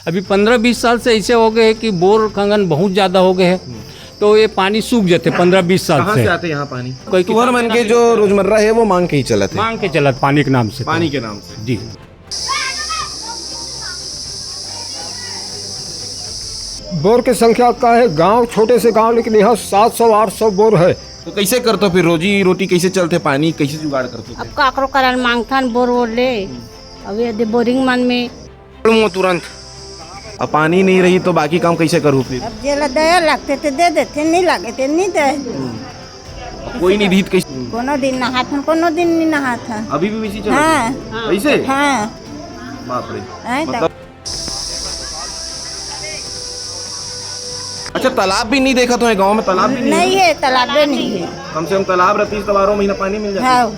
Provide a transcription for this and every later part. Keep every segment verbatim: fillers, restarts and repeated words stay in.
अभी पन्द्रह बीस साल से ऐसे हो गए हैं कि बोर खंगन बहुत ज्यादा हो गए हैं, तो ये पानी सूख जाते पन्द्रह बीस साल कहाँ से। से आते यहाँ पानी? कोई तुहर मन के जो रोजमर्रा है, वो मांग के ही चलत है। मांग के चलत, पानी के नाम से। पानी के नाम से। जी। बोर के संख्या का है, गांव छोटे से गांव, लेकिन यहाँ सात सौ आठ सौ बोर है। तो कैसे करते हो फिर, रोजी रोटी कैसे चलते, पानी कैसे जुगाड़ करते हो? अब काकरो करल मांगथन बोर वोर ले, अब ये दे बोरिंग मन में। तुरंत अब पानी नहीं रही तो बाकी काम कैसे करू फिर? अब जेला दया लगते ते दे देते, नहीं लगे ते नहीं दे। कोई नहीं दीत कैसे? कोनो दिन नहाथन, कोनो दिन नहीं नहाथन। अभी भी वैसे चल हाँ। ऐसे? हाँ। बाप रे। हैं, मतलब अच्छा, तालाब भी नहीं देखा तो है गांव में, तालाब भी नहीं नहीं है? है, तालाबे नहीं है। कम से कम तालाब रहती तो बारह महीना पानी मिल जाता। हाँ,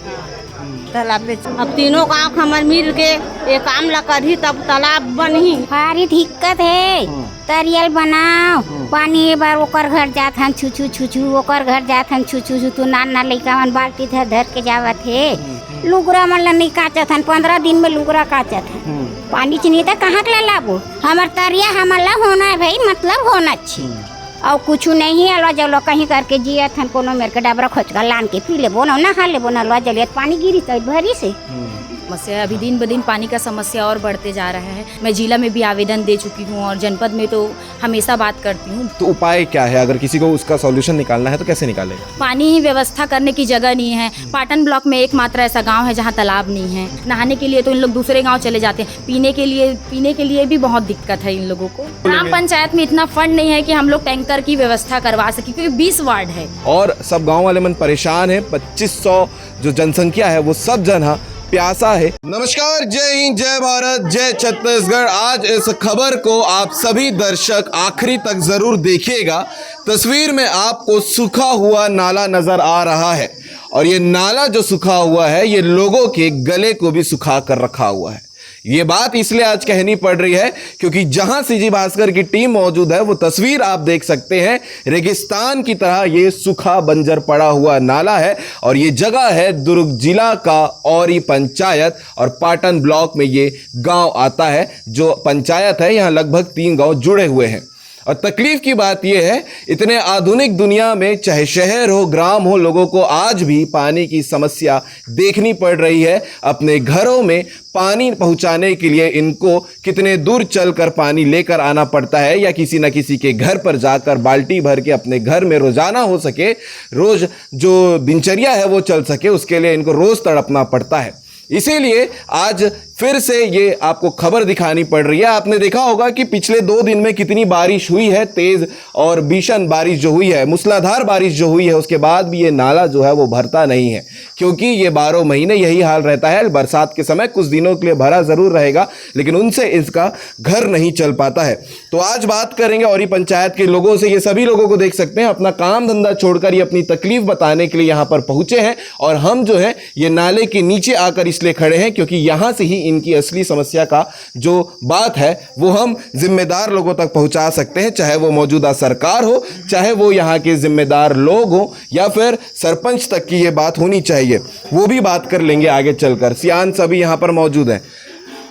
तालाबे। अब तीनों गांव हमर मिल के ये काम ला करही तब तालाब बनही। भारी दिक्कत है। हम्म। तरियल बनाओ, हम्म। पानी ए बार ओकर घर जात हन छुछू छुछू, ओकर घर जात हन छुछू छुछू, नान नान लइका मन बाल्टी धर धर के जावत हे। हम्म, हम्म। लुगरा मन ला नहीं काचत हन, पन्द्रह दिन में लुगरा काचत हन। हम्म। पानी च नहीं त कहाँ के ला लाबो? हमर तरिया हमर ला होना है भाई, मतलब होना चाहिए। हम्म। अउ कुछु नहीं है, लो जलो कहीं करके जियत हन, कोनो मेर के डबरा खोचका लान के पी लेबो ना, नहा लेबो ना, लो जलियत पानी गिरी तो भरी से। हम्म। समस्या है, अभी दिन ब दिन पानी का समस्या और बढ़ते जा रहा है। मैं जिला में भी आवेदन दे चुकी हूँ और जनपद में तो हमेशा बात करती हूँ। तो उपाय क्या है, अगर किसी को उसका सॉल्यूशन निकालना है तो कैसे निकालेगा? पानी व्यवस्था करने की जगह नहीं है। पाटन ब्लॉक में एकमात्र ऐसा गांव है जहां तालाब नहीं है। नहाने के लिए तो इन लोग दूसरे गांव चले जाते हैं, पीने के लिए, पीने के लिए भी बहुत दिक्कत है इन लोगों को। ग्राम पंचायत में इतना फंड नहीं है कि हम लोग टैंकर की व्यवस्था करवा सके, क्योंकि बीस वार्ड है। और सब गांव वाले मन परेशान है। पच्चीस सौ जो जनसंख्या है, वो सब जन हा प्यासा है। नमस्कार, जय हिंद, जय भारत, जय छत्तीसगढ़। आज इस खबर को आप सभी दर्शक आखिरी तक जरूर देखिएगा। तस्वीर में आपको सूखा हुआ नाला नजर आ रहा है, और ये नाला जो सूखा हुआ है, ये लोगों के गले को भी सुखा कर रखा हुआ है। ये बात इसलिए आज कहनी पड़ रही है, क्योंकि जहां सीजी भास्कर की टीम मौजूद है, वो तस्वीर आप देख सकते हैं, रेगिस्तान की तरह ये सूखा बंजर पड़ा हुआ नाला है। और ये जगह है दुर्ग जिला का औरी पंचायत, और पाटन ब्लॉक में ये गांव आता है। जो पंचायत है, यहाँ लगभग तीन गांव जुड़े हुए हैं। और तकलीफ की बात यह है, इतने आधुनिक दुनिया में चाहे शहर हो, ग्राम हो, लोगों को आज भी पानी की समस्या देखनी पड़ रही है। अपने घरों में पानी पहुंचाने के लिए इनको कितने दूर चलकर पानी लेकर आना पड़ता है, या किसी न किसी के घर पर जाकर बाल्टी भर के अपने घर में रोजाना हो सके, रोज जो दिनचर्या है वो चल सके, उसके लिए इनको रोज तड़पना पड़ता है। इसीलिए आज फिर से ये आपको खबर दिखानी पड़ रही है। आपने देखा होगा कि पिछले दो दिन में कितनी बारिश हुई है, तेज और भीषण बारिश जो हुई है, मूसलाधार बारिश जो हुई है, उसके बाद भी ये नाला जो है वो भरता नहीं है, क्योंकि ये बारह महीने यही हाल रहता है। बरसात के समय कुछ दिनों के लिए भरा जरूर रहेगा, लेकिन उनसे इसका घर नहीं चल पाता है। तो आज बात करेंगे औरी पंचायत के लोगों से। ये सभी लोगों को देख सकते हैं, अपना काम धंधा छोड़कर ये अपनी तकलीफ बताने के लिए यहाँ पर पहुँचे हैं, और हम जो है ये नाले के नीचे आकर इसलिए खड़े हैं, क्योंकि यहाँ से ही इनकी असली समस्या का जो बात है, वो हम जिम्मेदार लोगों तक पहुँचा सकते हैं, चाहे वो मौजूदा सरकार हो, चाहे वो यहाँ के जिम्मेदार लोग हों, या फिर सरपंच तक की ये बात होनी चाहिए। वो भी बात कर लेंगे आगे चलकर। सियान सभी यहाँ पर मौजूद हैं।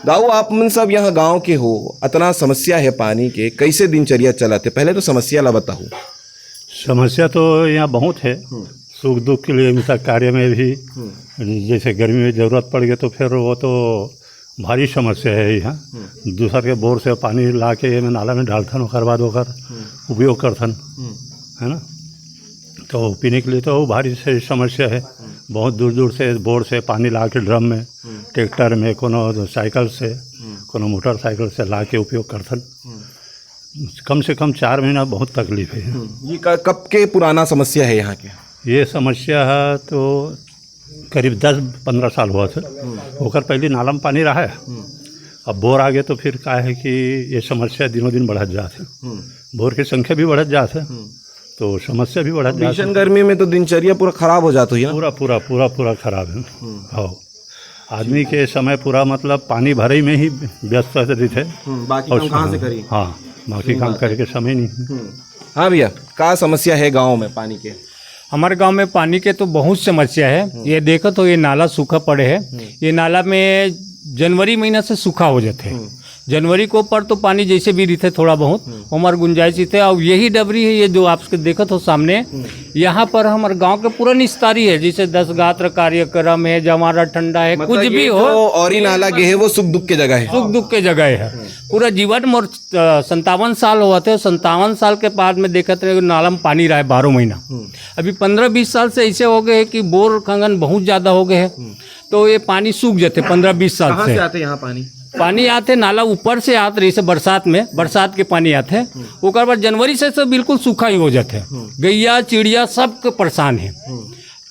दाऊ, आप मन सब यहाँ गांव के हो, अतना समस्या है पानी के, कैसे दिनचर्या चलत हे? पहले तो समस्या ला बताओ। समस्या तो यहाँ बहुत है। हम्म। सुख दुख के लिए, हमेशा कार्य में भी, हम्म। जैसे गर्मी में जरूरत पड़ गई तो फिर वो तो भारी समस्या है यहाँ। हम्म। दूसर के बोर से पानी ला के ये में नाला में डालथन, ओकर बाद ओकर हम्म। उपयोग करथन, हम्म। है ना? तो पीने के लिए तो भारी से समस्या है। हम्म। बहुत दूर दूर से बोर से पानी ला के ड्रम में, हम्म। ट्रैक्टर में, कोनो साइकिल से, हम्म। कोनो मोटरसाइकिल से ला के उपयोग करथन। हम्म। कम से कम चार महीना बहुत तकलीफ है। हम्म, ये क-, कब के पुराना समस्या है यहाँ के? ये समस्या है तो करीब दस पन्द्रह साल हुआ था। हम्म। ओकर पहले नाला में पानी रहा है। हम्म। अब बोर आ गया तो फिर का है कि ये समस्या दिनों दिन बढ़त जात है। हम्म। बोर की संख्या भी बढ़त जात है, हम्म। तो समस्या भी बढ़त जात भीषण है। गर्मी में तो दिनचर्या पूरा खराब हो जात होही ना? पूरा, पूरा, पूरा, पूरा खराब है। हम्म। हाँ। आदमी के समय पूरा, मतलब, पानी भरे में ही व्यस्त रहते थे। हम्म, बाकी और काम कहाँ से शाम, करी? हाँ, बाकी सही काम बात है। करे के समय नहीं। हम्म। हाँ भैया, का समस्या है गाँव में पानी के? हमारे गांव में पानी के तो बहुत समस्या है। हम्म। ये देखो तो ये नाला सूखा पड़े है। हम्म। ये नाला में जनवरी महीना से सूखा हो जाते हैं। हम्म। जनवरी को पर तो पानी जैसे भी रहिथे थोड़ा बहुत, हम्म। ओमर गुंजाइश रहिथे। और यही डबरी है, ये जो आप देखत हो सामने, हम्म। यहाँ पर हमर गांव के पूरा निस्तारी है, जैसे दस गात्र कार्यक्रम है, जवारा ठंडा है, मतलब कुछ ये भी हो। जो औरी नाला गे हे, वो सुख दुख के जगह है। सुख दुख के जगह है। हम्म। पूरा जीवन मोर, अ, संतावन साल होवत हे, संतावन साल के बाद में देखत रहे, नाला में पानी रहे बारह महीना। हम्म। अभी पन्द्रह बीस साल से ऐसे हो गए कि बोर खंगन बहुत ज्यादा हो गए हैं, हम्म। तो ये पानी सूख जाते पन्द्रह बीस साल कहाँ से। से आते यहाँ पानी? पानी आथे नाला ऊपर से आत रहिसे बरसात में, बरसात के पानी आथे। हम्म। ओकर बाद जनवरी से तो बिल्कुल सूखा ही हो जाथे। हम्म। गैया, चिड़िया सब के परेशान हे। हम्म।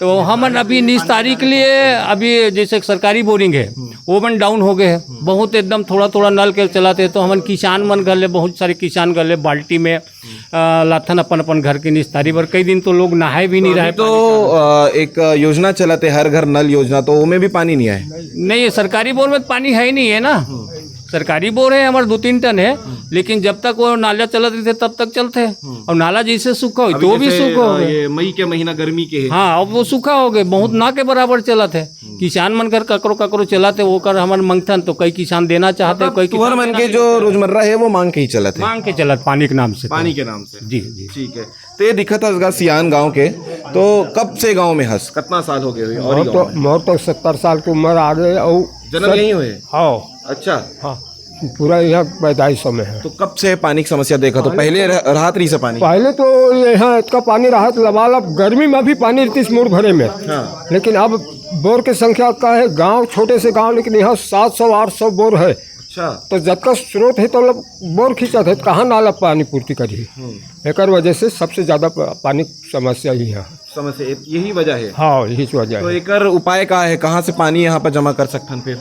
तो हमन अभी निस्तारी के लिए, अभी जैसे सरकारी बोरिंग है, हम्म। वो मन डाउन हो गए हैं। हम्म। बहुत एकदम थोड़ा थोड़ा नल के चलाते, तो हमन किसान मन घर ले, बहुत सारे किसान घर ले बाल्टी में अ, लाथन अपन अपन घर के निस्तारी बर। कई दिन तो लोग नहाए भी नहीं रहे तो, पानी के कारण। अ, एक योजना चलत हे, हर घर नल योजना, तो ओमे भी पानी नहीं आए। नहीं, ये सरकारी बोर में तो पानी है ही नहीं है ना। हम्म। सरकारी बोर है हमारे दो तीन टन है, हम्म। लेकिन जब तक वो नाला चलत रहिथे तब तक चलथे। हम्म। और नाला जैसे सूखा हो अभी तो भी जैसे, सूखा हो अ, गए। ये मई के महीना गर्मी के है। हाँ, अब वो सूखा हो गए, बहुत ना के बराबर चलत है। हम्म। किसान मन घर ककरो ककरो चलत है, ओकर हमन मंगथन तो कई किसान देना चाहते, मतलब कई तुहर किसान मन देना के नहीं जो चाहते। रोजमर्रा है वो मांग के ही चलत है। मांग के चलत पानी के नाम से। पानी के नाम से। जी, जी। ठीक है। ते दिखत हस गा सियान गांव के, तो कब से गांव में हस? कितना साल हो गए हुए? और मोर तो, मोर तो सत्तर साल की उम्र आ गई। और जन्म सत- यहीं हुए? हाँ। अच्छा। हाँ, पूरा यहाँ पैदाइश में है। तो कब से पानी की समस्या देखा? तो पहले पहले रह-, राहत रही से पानी? पहले तो यहाँ इतना पानी राहत लबालब, गर्मी में भी पानी रहती इस मुड़ भरे में। हाँ। लेकिन अब बोर की संख्या का है, गांव छोटे से गांव, लेकिन यहाँ सात सौ आठ सौ बोर है। अच्छा। तो जतका स्रोत है तो लोग बोर खींचत है, तो कहाँ नाला पानी पूर्ति करी? हम्म। एकर वजह से सबसे ज्यादा प-, पानी समस्या ही है। समस्या ये-, यही वजह है? हाँ, यही वजह तो है। एकर उपाय का है, कहाँ से पानी यहाँ पर जमा कर सकथन फिर?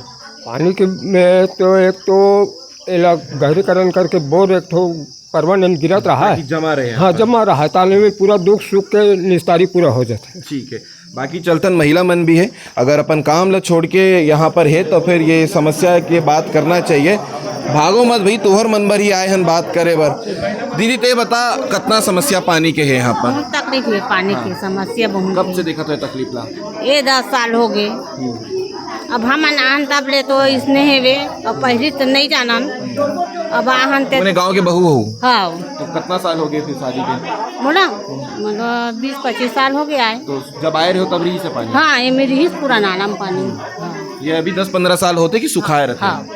पानी के में तो एक तो एला गहरीकरण करके बोर एक ठो परमानेंट गिरत रहा ताकि है। जमा रहे हाँ, यहाँ पर। जमा रहा है, ताले में पूरा दुख सुख के निस्तारी पूरा हो जाता है। ठीक है, बाकी चलथन महिला मन भी है, अगर अपन काम ला छोड़ के यहाँ पर है तो फिर ये समस्या के बात करना चाहिए। भागो मत भाई, तुहर मन बर ही आए हन बात करे बर। दीदी ते बता, कितना समस्या पानी के है यहाँ पर? बहुत तकलीफ है पानी की, हाँ। समस्या बहुत कब है। से देखत हो तकलीफ ला? ये दस साल हो गए। हम्म। अब हमन आन तब ले तो इसने हेवे, अब पहली तो नहीं जानन, अब आहन ते अपने गांव के बहू हो? हाँ। तो कितना साल हो गए फिर शादी के? मोला, मतलब बीस पच्चीस साल हो गया है। तो जब आए रहे हो तब रही से पानी? हाँ, ये मेरी ही पुराना नाम पानी। हाँ। ये अभी दस पन्द्रह साल होते कि सुखाए रहते? हाँ।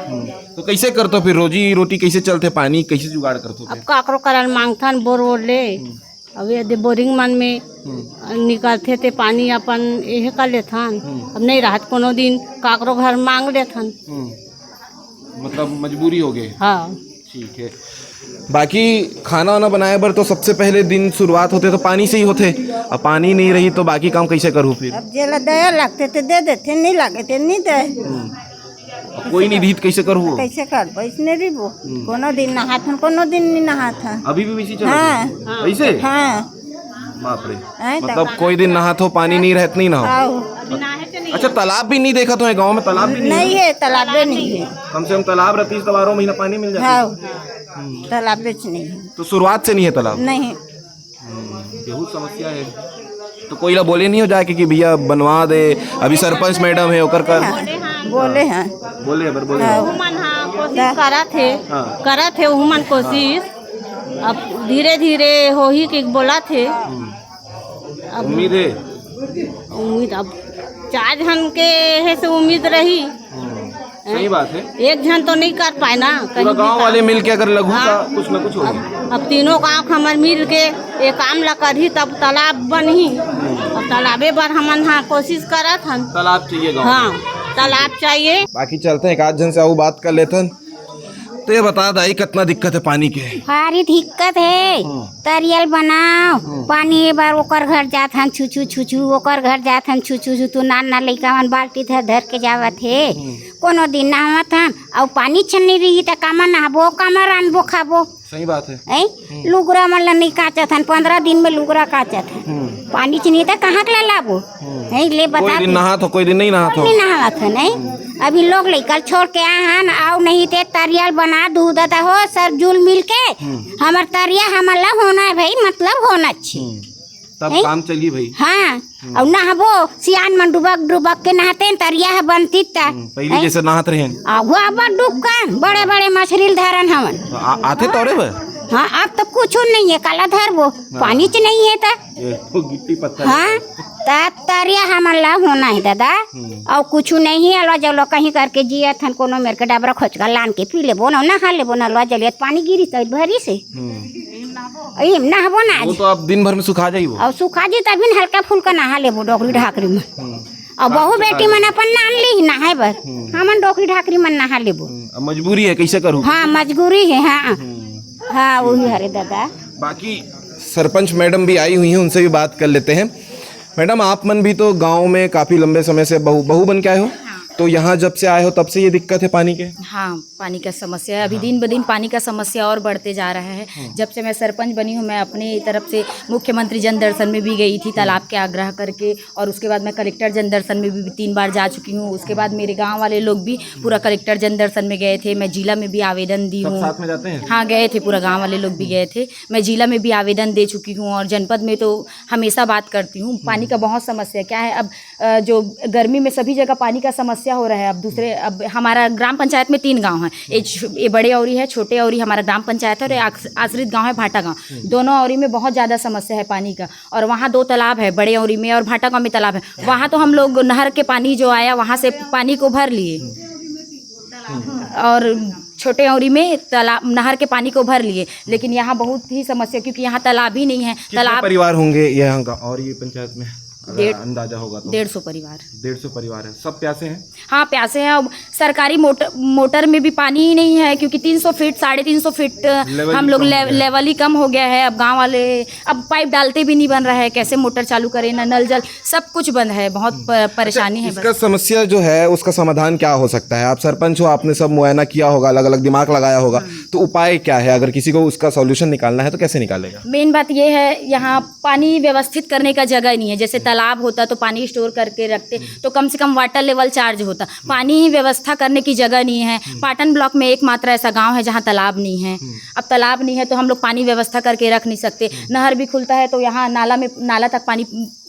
हम्म। तो कैसे करते हो फिर, रोजी रोटी कैसे चलते, पानी कैसे जुगाड़ करते हो अब फिर? काकरो करन मांगथन बोर वोर ले। हम्म। अब यदि बोरिंग मन में हम्म। निकलथे ते पानी अपन एहे कर लेथन। हम्म। अब नहीं रहत कोनो दिन काकरो घर मांग लेथन। हम्म। मतलब मजबूरी हो गए। हाँ। ठीक है। बाकी खाना वाना बनाए बर तो सबसे पहले दिन शुरुआत होते तो पानी से ही होते। अब पानी नहीं रही तो बाकी काम कैसे करूँ फिर? अब जेला दया लगते ते दे देते, नहीं लगे ते नहीं दे। हम्म। अब कोई नहीं रही तो कैसे करूँ? कैसे करबो? इसने रहिबो। हम्म। कोनो दिन नहाथन, कोनो दिन नहीं नहाथन। अभी भी वैसे चलत हाँ। है? ऐसे? हाँ। बाप रे। हैं, मतलब तब कोई दिन नहात हो, पानी नहीं रहत, नहीं नहाओ? आओ। अच्छा, तालाब भी नहीं देखत हो गांव में? तालाब भी नहीं नहीं है? है, तालाबे नहीं है। कम से कम तालाब रहती तो बारह महीना पानी मिल जाता। हाँ। हम्म। तालाबे च नहीं है। तो शुरुआत से नहीं है तालाब? नहीं। हम्म, बहुत समस्या है। तो कोई ला बोले नहीं हो जाके कि भैया बनवा दे, अभी सरपंच मैडम है, ओकर कर हाँ, बोले हैं। बोले हैं, पर बोले हाँ। हैं। उमन हाँ कोशिश हाँ। करत है, हाँ। करत है उमन कोशिश। अब धीरे धीरे होही के बोलत हे। हम्म। अब उम्मीद है? उम्मीद अब चार झन के हे से उम्मीद रही। हम्म। सही बात है। एक झन तो नहीं कर पाए ना, पूरा कहीं भी गांव काम। वाले मिल के अगर लगू हाँ। तो कुछ ना कुछ होही। अब, अब तीनों गांव के हमर मिल के ये काम ला करही तब तालाब बनही। हम्म। अब तालाबे बर हमन हाँ कोशिश करत हन। तालाब चाहिए गांव हाँ, में। तालाब चाहिए। बाकी चलते हैं, एक आध झन से अउ बात कर लेथन। तो ये बता दाई, कितना दिक्कत है पानी के? भारी दिक्कत है। हम्म। तरियल बनाओ, हम्म। पानी बर ओकर घर जात हन छुछू छुछू, ओकर घर जात हन छुछू छुछू, नान नान लइका मन बाल्टी धर धर के जावत हे। हम्म। कोनो दिन नहावत हन, अउ पानी छन नहीं रही त कामा नहाबो, कामा रांधबो खाबो? सही बात है। हैं? हम्म। लुगरा मन ला नहीं काचत हन, पन्द्रह दिन में लुगरा काचत हन। हम्म। पानी छनी त कहाँ के ला लाबो? हम्म। हैं, ले बता कोई दिन दे। नहात हो, कोई दिन नहीं नहात हो। कोई नहीं नहावत हो, नहीं? हम्म। अभी लोग लइका छोड़ के आ हन, आओ नहीं ते तरियल बना दूध आता हो, सब जुल मिल के। हम्म। हमर तरिया हमर ला होना है भाई, मतलब होना चाहिए। हम्म। तब हैं? काम चली भाई। हाँ। अउ नहाबो, सियान मन डुबक डुबक के नहातेन, तरिया ह बनतिस त। हम्म, पहली हैं? जैसे नहात रहेन। आघु अब्बड़ डुबकन, बड़े बड़े मछरी ल धरन हमन। तो आ-, आथे तोरे बर? हाँ, अब तो कुछु नहीं है, काला धरबो, हाँ। पानी च नहीं है त। ये तो गिट्टी पत्थर हाँ, है। त तरिया हमन ला होना है दादा। हम्म। अउ कुछु नहीं है, लो जो लो कहीं करके जियत हन, कोनो मेर के डबरा खोचका लान के पी लेबो ना, नहा लेबो ना, लो जलियत पानी गिरी त भरी से। हम्म। ई नहाबो ना वो आज। तो आप दिन भर में सुखा जाई वो। अउ सुखा जी तभी न हल्का फुल्का नहा लेबो डोकरी ढाकरी में। हम्म। अउ बहू बेटी मन अपन नान ली नहाए बर। हम्म। हमन डोकरी ढाकरी मन नहा लेबो। हम्म, अब मजबूरी है, कैसे करूँ? हाँ, मजबूरी है, हाँ। हम्म। हाँ, वही हरे दादा। बाकी सरपंच मैडम भी आई हुई हैं, उनसे भी बात कर लेते हैं। मैडम, आप मन भी तो गांव में काफ़ी लंबे समय से बहू, बहू बन के आए हो, तो यहाँ जब से आए हो तब से ये दिक्कत है पानी के? हाँ, पानी का समस्या है। अभी हाँ। दिन ब दिन पानी का समस्या और बढ़ते जा रहा है। हम्म। जब से मैं सरपंच बनी हूँ, मैं अपनी तरफ से मुख्यमंत्री जन दर्शन में भी गई थी, तालाब के आग्रह करके, और उसके बाद मैं कलेक्टर जन दर्शन में भी तीन बार जा चुकी हूँ। उसके बाद मेरे गाँव वाले लोग भी पूरा कलेक्टर जन दर्शन में गए थे। मैं जिला में भी आवेदन दी सब हूँ। साथ में जाते हैं? हाँ, गए थे, पूरा गाँव वाले लोग भी गए थे। मैं जिला में भी आवेदन दे चुकी हूँ और जनपद में तो हमेशा बात करती हूँ। पानी का बहुत समस्या क्या है, अब अ, जो गर्मी में सभी जगह पानी का समस्या हो रहा है। अब दूसरे, अब हमारा ग्राम पंचायत में तीन गांव हैं, ये छ-, ये बड़े औरी है, छोटे औरी हमारा ग्राम पंचायत है, और ये आस-, आश्रित गांव है भाटा गांव। दोनों औरी में बहुत ज़्यादा समस्या है पानी का, और वहाँ दो तालाब है, बड़े औरी में और भाटा गांव में तालाब है। वहाँ तो हम लोग नहर के पानी जो आया, वहाँ से पानी को भर लिए, और छोटे औरी में तालाब, नहर के पानी को भर लिए, लेकिन यहाँ बहुत ही समस्या, क्योंकि यहाँ तालाब ही नहीं है। कितने तालाब परिवार होंगे यहाँ का और ये पंचायत में, अगर डेढ़ अंदाजा होगा तो? डेढ़ सौ परिवार। डेढ़ सौ परिवार है, सब प्यासे हैं? हाँ, प्यासे हैं। अब सरकारी मोटर, मोटर में भी पानी ही नहीं है, क्योंकि तीन सौ फीट, साढ़े तीन सौ फीट level हम ही लोग कम हो ले-, गया है। लेवल ही कम हो गया है। अब गांव वाले अब पाइप डालते भी नहीं बन रहा है, कैसे मोटर चालू करें, ना नल जल, सब कुछ बंद है। बहुत प-, परेशानी है। अच्छा, इसका समस्या जो है, उसका समाधान क्या हो सकता है? आप सरपंच हो, आपने सब मुआयना किया होगा, अलग-अलग दिमाग लगाया होगा, तो उपाय क्या है अगर किसी को उसका सॉल्यूशन निकालना है तो कैसे निकालेगा? मेन बात ये है, यहाँ पानी व्यवस्थित करने का जगह नहीं है। जैसे तालाब होता तो पानी स्टोर करके रखते, तो कम से कम वाटर लेवल चार्ज होता। पानी ही व्यवस्था करने की जगह नहीं है। पाटन ब्लॉक में एकमात्र ऐसा गांव है जहाँ तालाब नहीं है। अब तालाब नहीं है तो हम लोग पानी व्यवस्था करके रख नहीं सकते। नहर भी खुलता है तो यहाँ नाला में, नाला तक पानी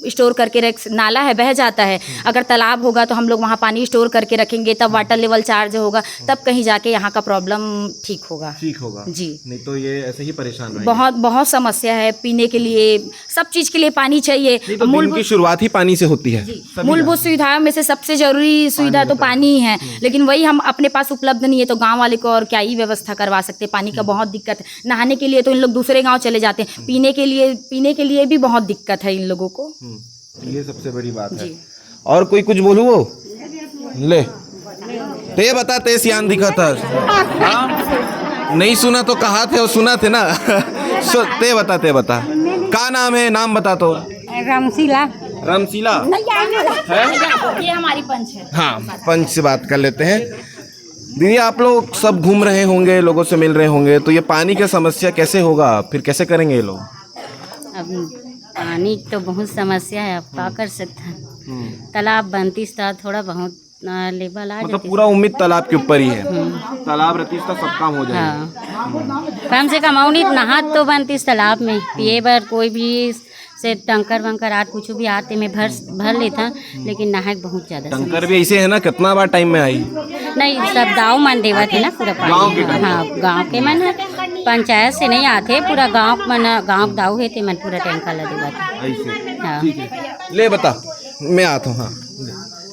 स्टोर करके रख, नाला है, बह जाता है। अगर तालाब होगा तो हम लोग वहाँ पानी स्टोर करके रखेंगे, तब वाटर लेवल चार्ज होगा, तब कहीं जाके यहाँ का प्रॉब्लम ठीक होगा। ठीक होगा। जी। नहीं तो ये ऐसे ही परेशान रहेंगे। बहुत, बहुत समस्या है। पीने के लिए, सब चीज़ के लिए पानी चाहिए। नहीं तो मूलभूत दिन की शुरुआत ही पानी से होती है। जी। सभी मूलभूत सुविधाओं में से सबसे जरूरी सुविधा तो पानी है, लेकिन वही हम अपने पास उपलब्ध नहीं है, तो गांव वाले को और क्या ही व्यवस्था करवा सकते हैं। पानी का बहुत दिक्कत है। नहाने के लिए तो इन लोग दूसरे गांव चले जाते हैं, पीने के लिए, पीने के लिए भी बहुत दिक्कत है इन लोगों को। हम्म, ये सबसे बड़ी बात है। जी। और कोई कुछ बोलू वो? ले, ते बता, ते सियान दिखा था। हाँ? नहीं सुना तो कहा थे और सुना थे ना। सो, ते बता, ते बता, का नाम है? नाम बता तो। रामशीला। रामशीला? नहीं, यहाँ है? ये हमारी पंच है। हाँ, पंच से बात कर लेते हैं। दीदी, आप लोग सब घूम रहे होंगे, लोगों से मिल रहे होंगे, तो ये पानी का समस्या कैसे होगा, फिर कैसे करेंगे ये लोग? अब पानी तो बहुत समस्या है, अब का कर सकता है? हम्म। तालाब बनतीस त थोड़ा बहुत, आ, लेवल आ मतलब जातीस। पूरा उम्मीद तालाब के ऊपर ही है। हम्म। तालाब रहतीस त सब काम हो जाए। हाँ, कम से कम औनी नहात तो बनतीस तालाब में, पिए बर कोई भी से टंकर वंकर आत कुछ भी आते में भर, भर लेता, लेकिन नहाए के बहुत ज्यादा टंकर समस्या। भी ऐसे है ना, कितना बार टाइम में आई? नहीं, सब दाऊ मन देवत है ना पूरा पानी। गाँव के टंकर? हाँ, गाँव के मन है, पंचायत से नहीं आते, पूरा गाँव मन, गाँव दाऊ है ते मन पूरा टंकर ला देवत है। ऐसे? हाँ। ठीक है, ले बता, मैं आता हूँ। हाँ।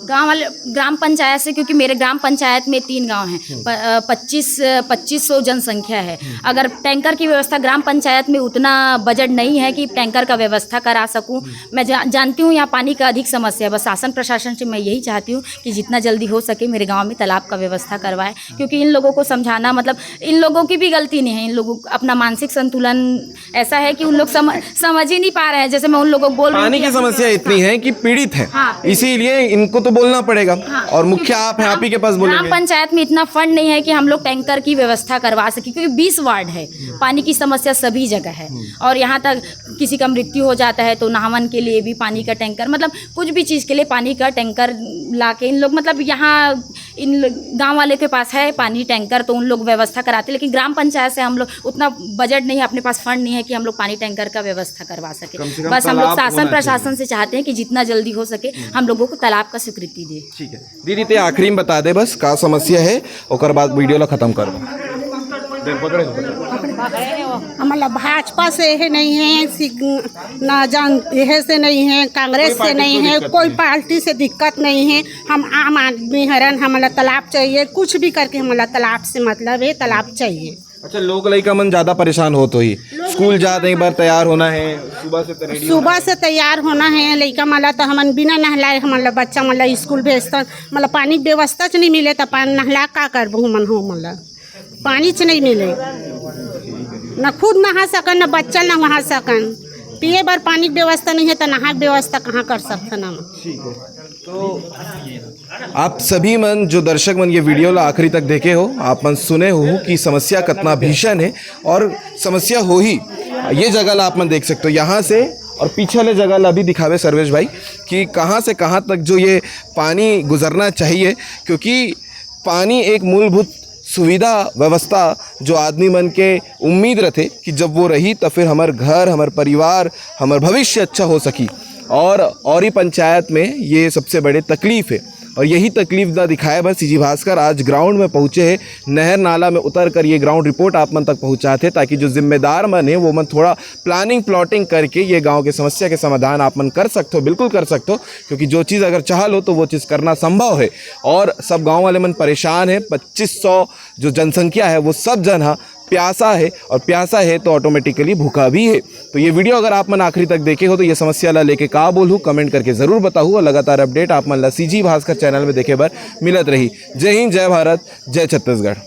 गांव वाले, ग्राम पंचायत से, क्योंकि मेरे ग्राम पंचायत में तीन गांव हैं, प-, अ, पच्चीस, पच्चीस सौ जनसंख्या है। अगर टैंकर की व्यवस्था, ग्राम पंचायत में उतना बजट नहीं है कि टैंकर का व्यवस्था करा सकूं। मैं जा-, जानती हूँ यहाँ पानी का अधिक समस्या है, बस शासन प्रशासन से मैं यही चाहती हूँ कि जितना जल्दी हो सके मेरे गांव में तालाब का व्यवस्था करवाए, क्योंकि इन लोगों को समझाना, मतलब, इन लोगों की भी गलती नहीं है, इन लोगों, अपना मानसिक संतुलन ऐसा है कि उन लोग समझ, समझ ही नहीं पा रहे हैं। जैसे मैं उन लोगों को बोल रही हूँ पानी कि की अभी समस्या व्यवस्था इतनी है कि पीड़ित है, हाँ। इसीलिए इनको तो बोलना पड़ेगा। हाँ। और मुख्य आप हैं, आप ही के पास बोलेंगे। ग्राम पंचायत में इतना फंड नहीं है कि हम लोग टैंकर की व्यवस्था करवा सके, क्योंकि बीस वार्ड है, पानी की समस्या सभी जगह है। हम्म। और यहाँ तक किसी का मृत्यु हो जाता है तो नहावन के लिए भी पानी का टैंकर, मतलब कुछ भी चीज़ के लिए पानी का टैंकर ला के इन लोग, मतलब यहाँ इन ल-, गांव वाले के पास है पानी टैंकर, तो उन लोग व्यवस्था कराते, लेकिन ग्राम पंचायत से हम लोग उतना बजट नहीं है, अपने पास फंड नहीं है कि हम लोग पानी टैंकर का व्यवस्था करवा सके। कम से कम बस हम लोग तालाब शासन होना प्रशासन से चाहते हैं कि जितना जल्दी हो सके हम लोगों को तालाब का स्वीकृति दे। ठीक है दीदी, ते आखिरी में बता दे बस का समस्या है, ओकर बाद वीडियो ला खत्म करबो। हमला भाजपा से हे नहीं है, सिग-, ना जान हे से नहीं है, कांग्रेस से नहीं है, कोई पार्टी से दिक्कत नहीं है। हम आम आदमी हरन, हमला तालाब चाहिए, कुछ भी करके हमला तालाब से मतलब है, तालाब चाहिए। अच्छा, लोग लइका मन ज्यादा परेशान होत होही, स्कूल जात एक बार तैयार होना है, सुबह से तो ready सुबह से तैयार होना है लइका मन ला, तो हमन बिना नहलाए हमन ला बच्चा मन ला स्कूल भेजतन, मतलब पानी के व्यवस्था च नहीं मिले, तो पानी नहला का करबो हमन हो, मतलब पानी च नहीं मिले, न खुद नहा सकन, न बच्चा नहा सकन। पिए बर पानी के व्यवस्था नहीं है, तो नहा के व्यवस्था कहाँ कर सकथन हम? आप सभी मन जो दर्शक मन ये वीडियो ला आखिरी तक देखे हो, आप मन सुने हो कि समस्या कितना भीषण है और समस्या होही। ये जगह ला आप मन देख सकते हो यहाँ से, और पीछे वाले जगह ला भी दिखावे सर्वेश भाई कि कहाँ से कहाँ तक जो ये पानी गुजरना चाहिए, क्योंकि पानी एक मूलभूत सुविधा व्यवस्था जो आदमी मन के उम्मीद रथे कि जब वो रही तो फिर हमर घर, हमर परिवार, हमर भविष्य अच्छा हो सकी। और औरी पंचायत में ये सबसे बड़े तकलीफ है, और यही तकलीफ ला दिखाए बर सीजी भास्कर आज ग्राउंड में पहुँचे हैं। नहर नाला में उतर कर ये ग्राउंड रिपोर्ट आप मन तक पहुँचाथे, ताकि जो जिम्मेदार मन है वो मन थोड़ा प्लानिंग प्लॉटिंग करके ये गांव के समस्या के समाधान आप मन कर सकते हो, बिल्कुल कर सकते हो, क्योंकि जो चीज़ अगर चाह लो तो वो चीज़ करना संभव है। और सब गांव वाले मन परेशान है, पच्चीस सौ जो जनसंख्या है वो सब जन हा प्यासा है, और प्यासा है तो ऑटोमेटिकली भूखा भी है। तो ये वीडियो अगर आप मन आखिरी तक देखे हो तो ये समस्या ला लेके का बोलहू, कमेंट करके जरूर बताहू, और लगातार अपडेट आप मन ला सीजी भास्कर चैनल में देखे बर मिलत रही। जय हिंद, जय भारत, जय छत्तीसगढ़।